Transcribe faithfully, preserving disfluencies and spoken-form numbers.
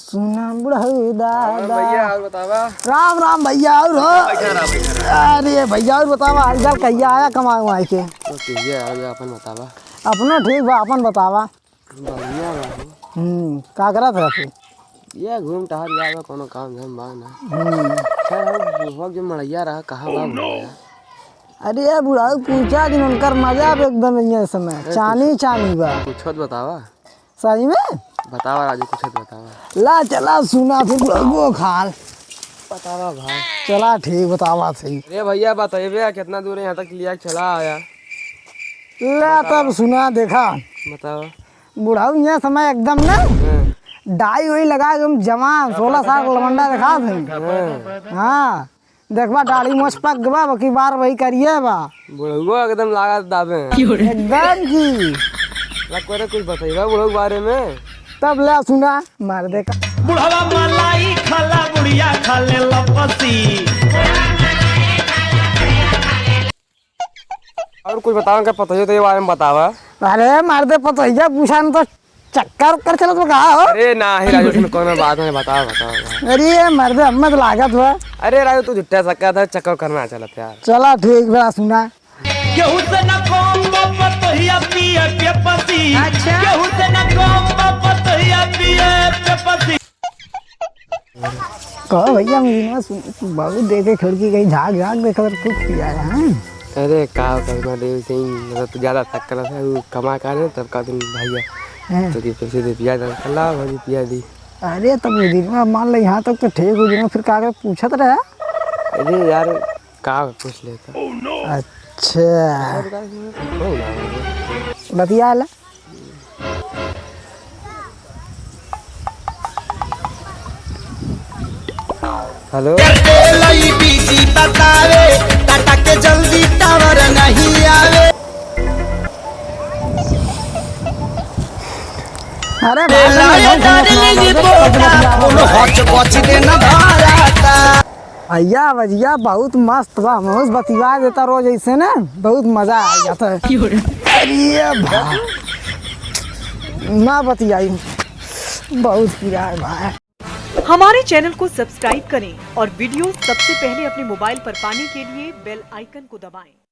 सुना बुढ़ऊ दादा। भैया, और बतावा। राम राम भैया, और हो? बैठा रहा, बैठा रहा। अरे भैया, और बतावा, हाल चाल कहिया आया कमाए वमाए के? तो कहिया आया, अपन बतावा। अपना ठीक बा, अपन बतावा। बढ़िया बा हो। हम्म, का करत रहा तू? ये घूम टहर जाए बा, कोनो काम धाम बा ना। हम्म। अच्छा, हो, बुढ़वा जो मड़ैया रहा, कहाँ बा बुढ़वा? अरे बुढ़ऊ, पूछा जिन, उनकर मजा अब एकदम ये समय अरे चानी कुछ, चानी बा। कुछ होत बतावा। सही में? बतावा राजू, कुछ तो बतावा। ला चला सुना फिर बुढ़ऊ खाल। बतावा भाई। चला ठीक बतावा सही। अरे भैया बताइबे, कितना दूर है यहाँ तक लिया के चला आया। ला तब सुना देखा। बतावा। बुढ़ऊ यहाँ समय एकदम ना हाँ। डाई वही लगा एकदम जवान, सोलह साल का लवंडा देखा थे। हाँ। हाँ। देखबा, दाढ़ी मोछ पक गवा, बाकी बार वही करिए बा। बुढ़उआ एकदम लागत दाबे हैं। एकदम की। ला, कोई कुछ बतइबा बुढ़ऊ के बारे में? तब ले सुना, मार दे का। बुढ़वा मलाई खाला, बुढ़िया खाले लपसी। और कुछ बतावा, का पतोहिया तो ये बारे में बतावा। अरे मार दे, पतोहिया पूछा न तो चक्कर उक्कर चलत बा का हो? अरे नाही राजू, इसमें कौनो बात नहीं, बतावा, बतावा, बतावा। अरे मर्दे, हमें तो लागत बा। अरे राजू, तू झूठा सक्का था, चक्कर उक्कर ना चलत यार। चला ठीक बा, सुना। केहू से ना कम बा पतोहिया पिए पेपसी। अच्छा। केहू से ना कम बा पतोहिया पिए पेपसी। कहो भैया, महीना सुन, बहुत देखे खिड़की कहीं झाँक झाँक देख कर कुछ किया है, हैं? अरे का करना देव सिंह, मतलब तू ज्यादा शक करत है, वो कमा का रहे तब का दिन भैया हैं? तो के पैसे दे पिया दे, ला भौजी पिया दी। अरे तब वो दिन में मान ले यहाँ तक तो ठीक हो, दिन में फिर का के पूछत रहे? अरे यार का पूछ लेता। अच्छा। और का हो ना? बतिया ला। हेलो। एयरटेल ई बीजी बतावे, टाटा के जल्दी टावर नहीं आवे। अरे भाई, बेला ये डार्लिंग बोला, बोलो हच बच देना भारता। भैया, भैया, बहुत मस्त बा। हमहूँ से बतिया देता रोज ऐसे ना, बहुत मजा आ जाता है। अरे भाई, ना बतियाई, बहुत पिया है भाई। हमारे चैनल को सब्सक्राइब करें और वीडियो सबसे पहले अपने मोबाइल पर पाने के लिए बेल आइकन को दबाएं।